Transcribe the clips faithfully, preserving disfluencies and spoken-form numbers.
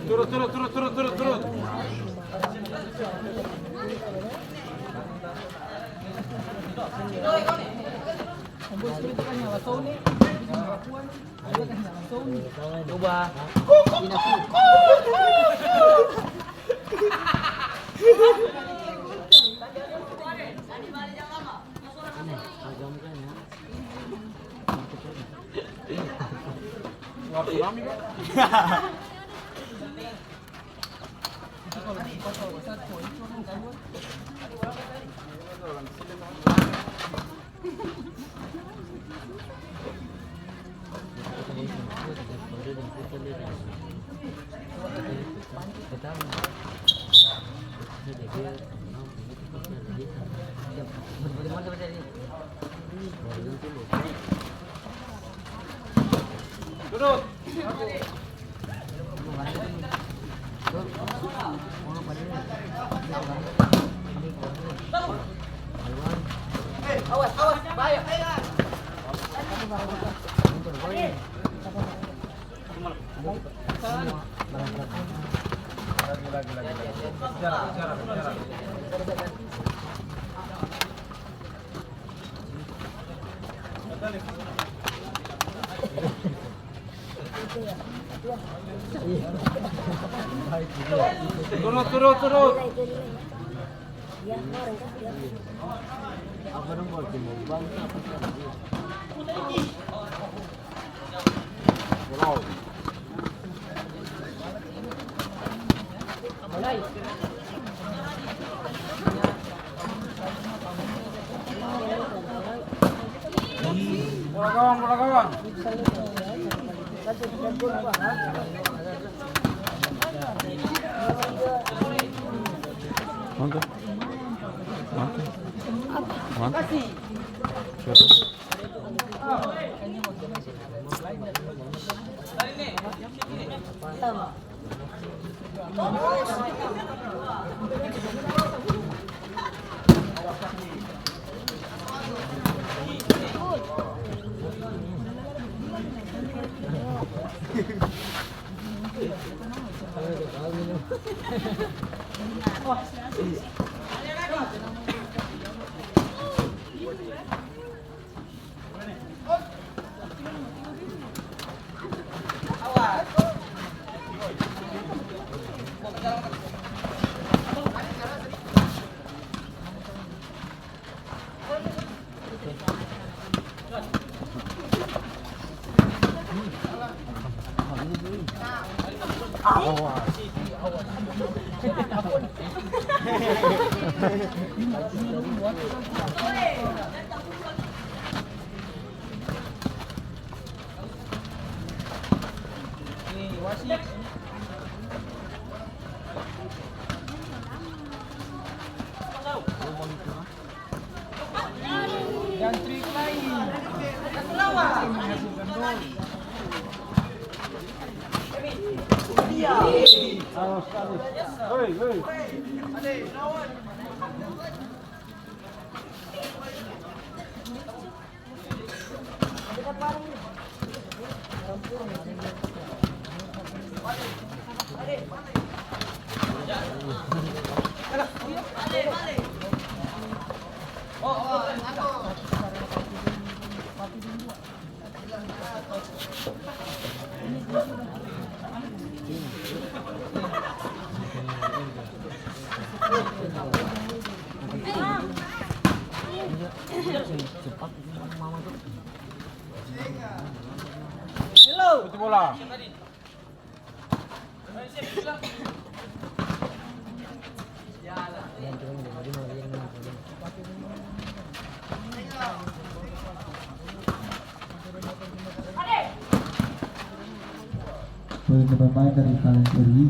Turun, turun, turun, turun, turun, turun. Coba. Duduk. Awas, awas, bahaya. Lagi, lagi, lagi, lagi. Bicara, bicara, bicara. Turun, turun, turun. Apa dong, kalau cuma bantu apa sih? Bola gawang, bola gawang. Mantap. Mantap. Mantap. Siapa? Putih bola. Pemain dari K L N R I,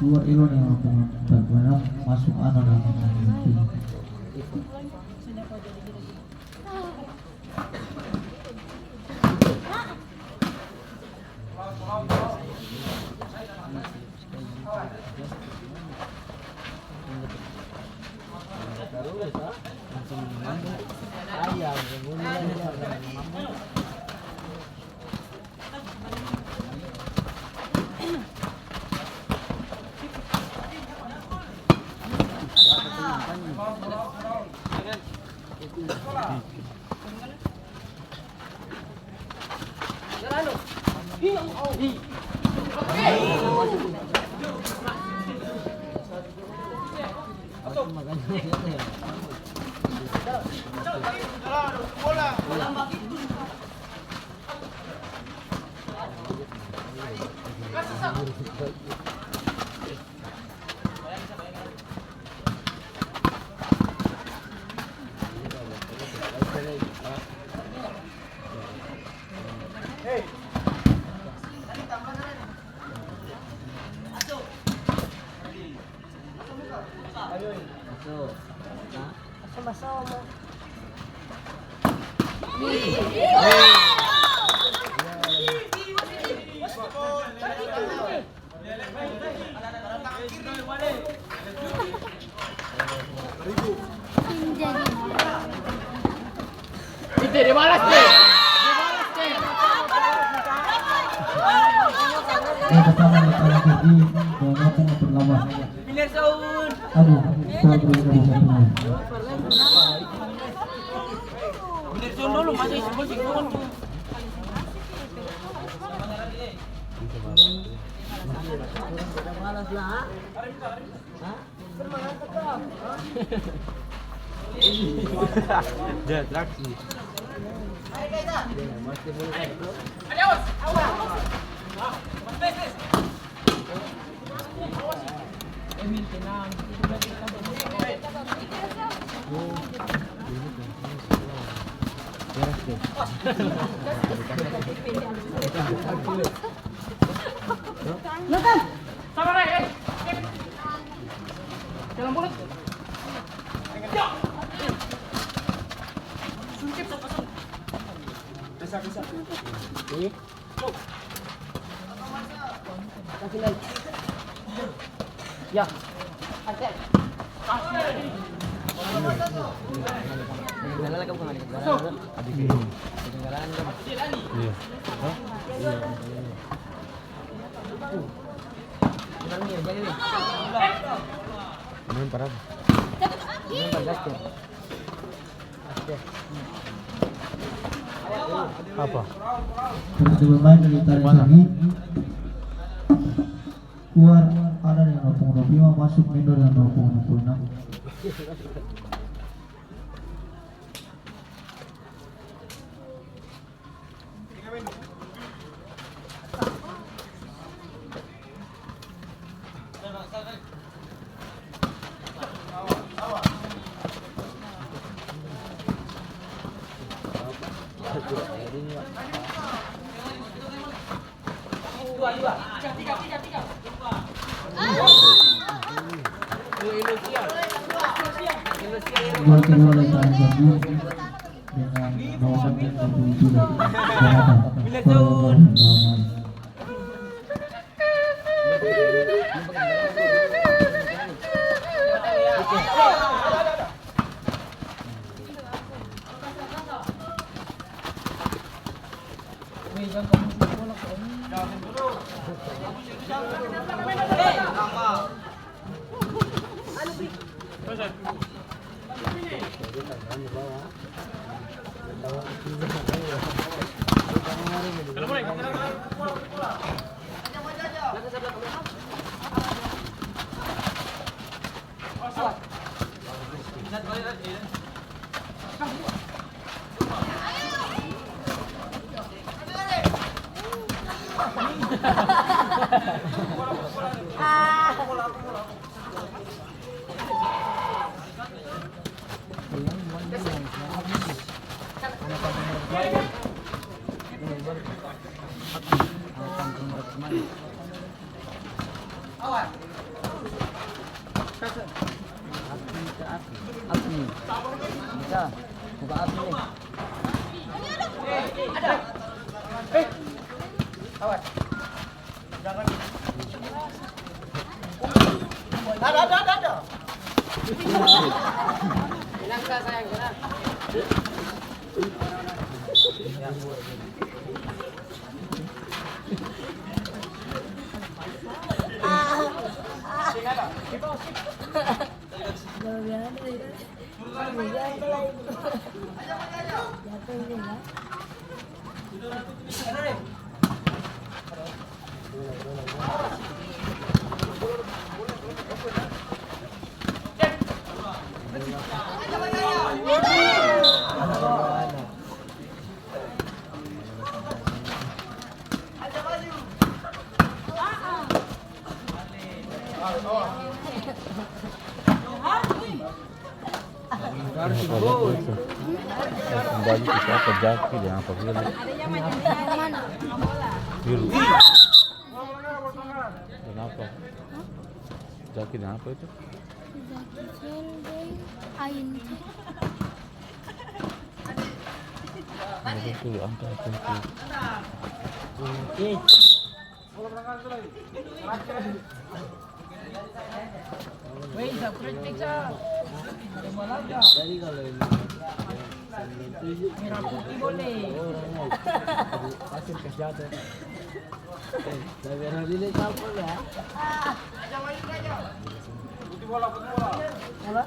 keluar Elon yang mampu membantu masuk Anon yang mampu. Itu dia balas, deh. Dia balas, deh. Yang pertama, yang paling tinggi, yang mampu memperlama. Aduh, saya belum bisa. Anderson dulu, masih sebut si Guntur. Dia atraksi. Ya. Iya. Hah? Iya. Main parah. Apa? Terus coba main dari tarik sini. Keluar ada yang dua puluh dua puluh lima, masuk Mendo dengan dua puluh dua puluh enam. Dua kilo oleh Pak Haji dengan nomor dua puluh tujuh. Jonathan. Api, api. Api. Bisa. Buka api nih. Eh. Awas. Jangan. Ada, ada, ada, ada. Tenang, sayang, tenang. Kembali ke siapa, jaki deng apa, biru. Biru. Deng apa? Jaki deng apa itu? Jaki cen deng ain. Ada tu angka itu. Weh, subscribe, Pica. Ada Malaka. Merah putih boleh. Hasil kerja tuh. Eh, tapi Rodine siapa ya? Putih bola, putih bola. Bola?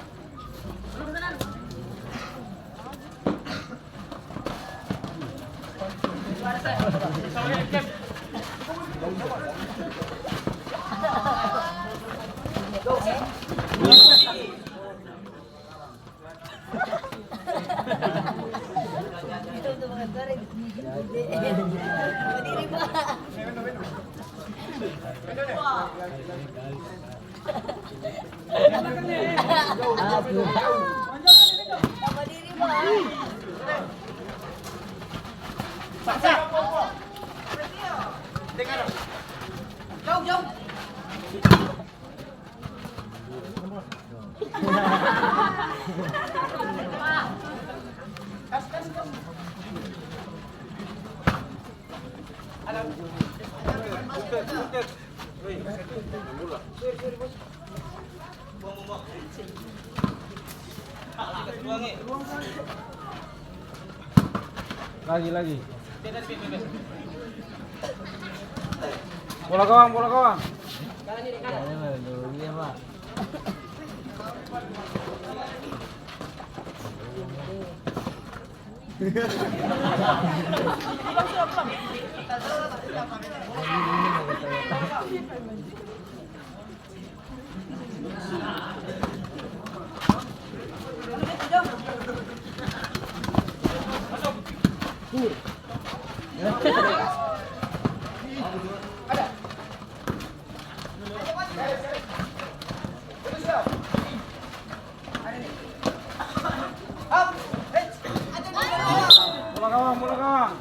Lagi, lagi. Bola gawang, bola gawang. Bola gawang, bola gawang.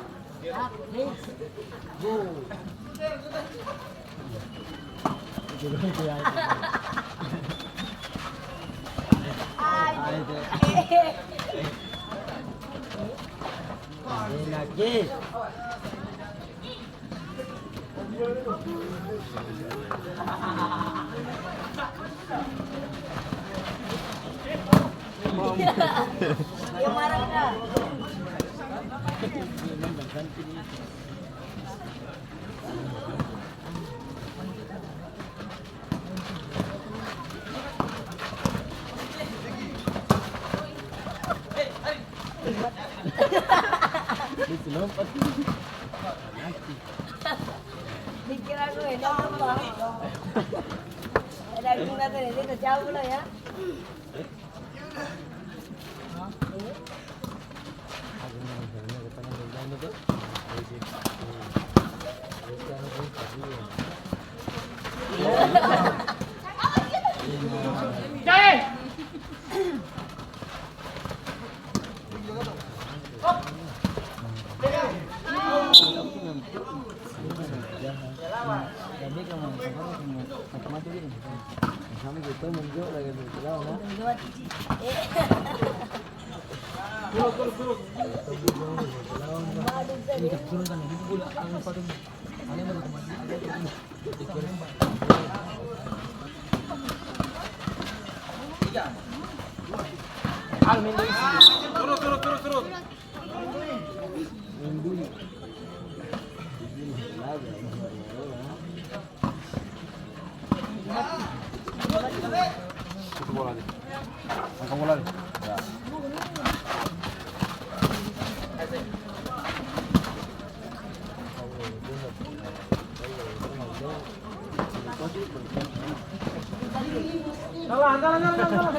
Enak, ye. Pikir aku enak apa? Ada guna tadi, dia kacau pula ya. Turun, turun, turun, turun. Itu bola nih. Angkat bola nih. Ya. Jalan, jalan, jalan, jalan, jalan.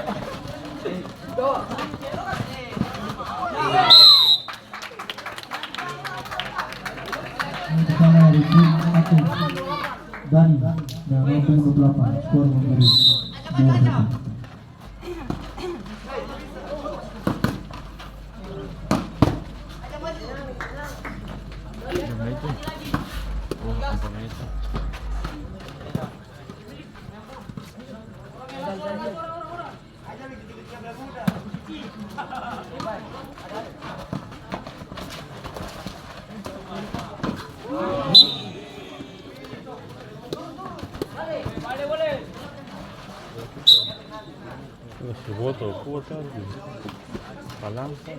Yang pertama, Riki satu, Dani, yang nomor punggung dua puluh delapan, skor memberi dua satu. Yang itu. Oh, apa itu? Su botol kuat kan. Palang kan.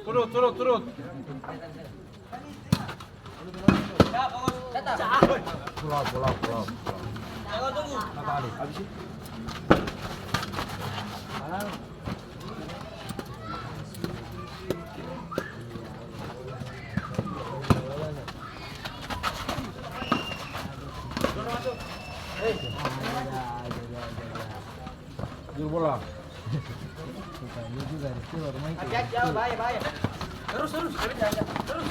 Turun, turun, turun. Pulau, pulau, pulau, pulau. Juru bola. Hati-hati, ya, bahaya, bahaya. Terus, terus, terus, terus.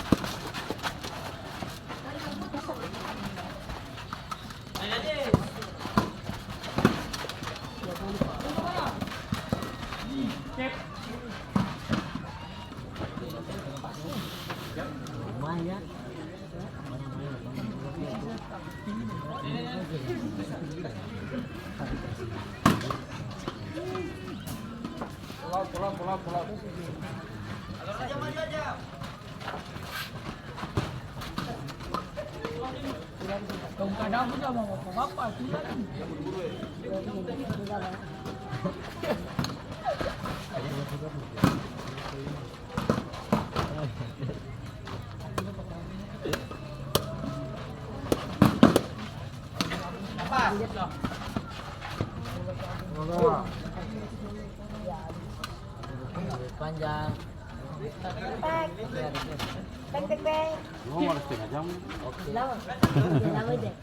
Lumayan. Panjang. Peng, peng, peng. Lama setengah jam. Lama. Lama deh.